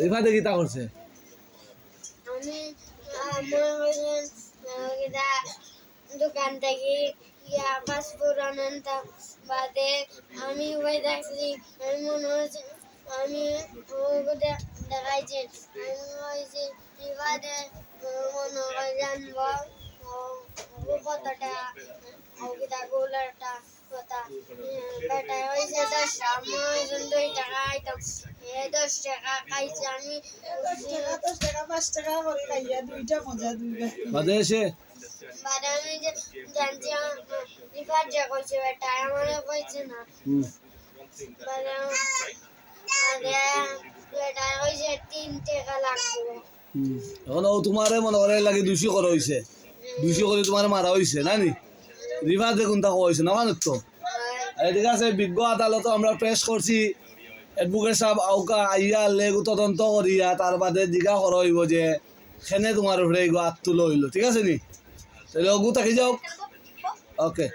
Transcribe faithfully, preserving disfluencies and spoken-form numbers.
রিফাতে কিতা করছে? আমি আমার ওই যে, আহ, কিতা দোকান থাকি ইয়া পাসপোর্ট আনতাম, বাদে আমি ওই দেখছি, আমি মনে হয়েছে আমি ওগুলো দেখাইছি, আমি ওই যে রিফাতে মনে হয় জানবো ও কতটা ও কিতা গোলাটা কথা। বেটা হয়েছে দশটা, আমি ওই জন্য দুই টাকা আইতাম। এ দশ টাকা খাইছি আমি। দশ টাকা, দশ টাকা, পাঁচ টাকা করে খাইয়া দুইটা মজা দুইবার। বাদে এসে বাদে আমি যে জানছি, রিফাত যে কইছে বেটা, আমারে কইছে না। হুম, বাদে বাদে বেটা কইছে তিন টাকা লাগবে। হুম। এখন ও তোমারে মনে করে লাগে দুষী করা হয়েছে, দুষী করে তোমারে মারা হয়েছে না নি? রিফাতে কোনটা কওয়া হয়েছে না, মানে তো? এই ঠিক আছে, বিজ্ঞ আদালতো আমরা পেশ করছি, অ্যাডভোকেট সাহেব আউকা আইয়া লেগু তদন্ত করিয়া তার বাদে জিজ্ঞা করা হইব যে কেনে তোমার উপরে এগু আত তুলো হইল, ঠিক আছে নি? তাহলে অগু থাকি যাও। ওকে।